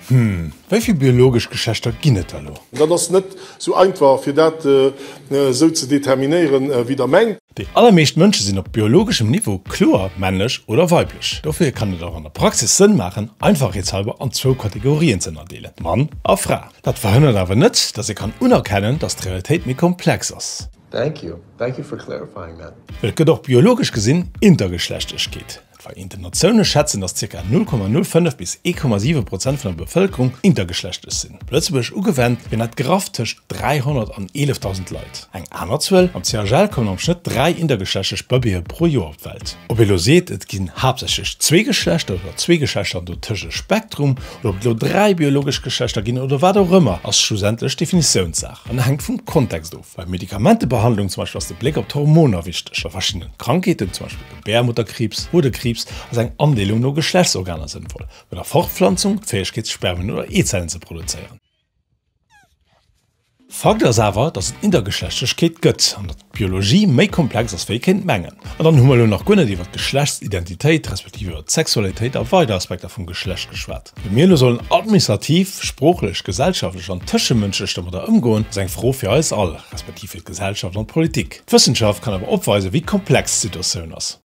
Hm, wéi vill biologesch Geschlechter ginn et da lo? Dat ass net sou einfach fir dat esou ze determinéieren wéi der mengt. Déi allermeescht Mënsche sinn op biologeschem Niveau kloer männlech oder weiblech. Dofir kann et och an der Praxis Sënn maachen, einfachheetshalber an zwou Kategorien ze ënnerdeelen, Mann a Fra. Dat verhënnert awer net, datt ee kann unerkennen, datt d'Realitéit méi komplex ass. Thank you. Thank you for clarifying that. Well et gëtt och biologesch gesinn Intergeschlechtlechkeet. D'Vereenten Natioune schätzen, datt zirka 0,05 bis 1,7 Prozent vun der Bevëlkerung intergeschlechtlech sinn. Op Lëtzebuerg ugewennt, wieren dat graff tëscht 300 an 11.000 Leit. Eng aner Zuel, Am CHL kommen am Schnëtt 3 intergeschlechtlech Bëbeeë pro Joer op d'Welt. Ob ee lo seet, et ginn haaptsächlech zwee Geschlechter oder zwee Geschlechter an dotëscht e Spektrum, oder ob et lo 3 biologesch Geschlechter ginn oder wat och ëmmer, ass schlussendlech Definitiounssaach an hänkt vum Kontext of. Bei Medikamentebehandlung zum Beispill ass de Bléck op d'Hormoner wichteg. Bei verschiddenen Krankheeten, zum Beispill Gebärmutterkriibs, Hodekriibs, ass eng Andeelung no Geschlechtsorganer sënnvoll. Bei der Fortpflanzung d'Fäegkeet Spermien oder Eezellen ze produzéieren. Fakt ass awer, dass et Intergeschlechtlechkeet gëtt an datt d'Biologie méi komplex ass wéi ee kéint mengen. An dann hu mer elo nach guer net iwwer d'Geschlechtsidentitéit, respektiv iwwer d'Sexualitéit a weider Aspekter vum Geschlecht geschwat. Wéi mir elo sollen administrativ, sproochlech, gesellschaftlech an tëschemënschlech domadder ëmgoen, ass eng Fro fir eis all, respektiv fir d'Gesellschaft an d'Politik. D'Wëssenschaft kann awer opweisen, wéi komplex d'Situatioun ass.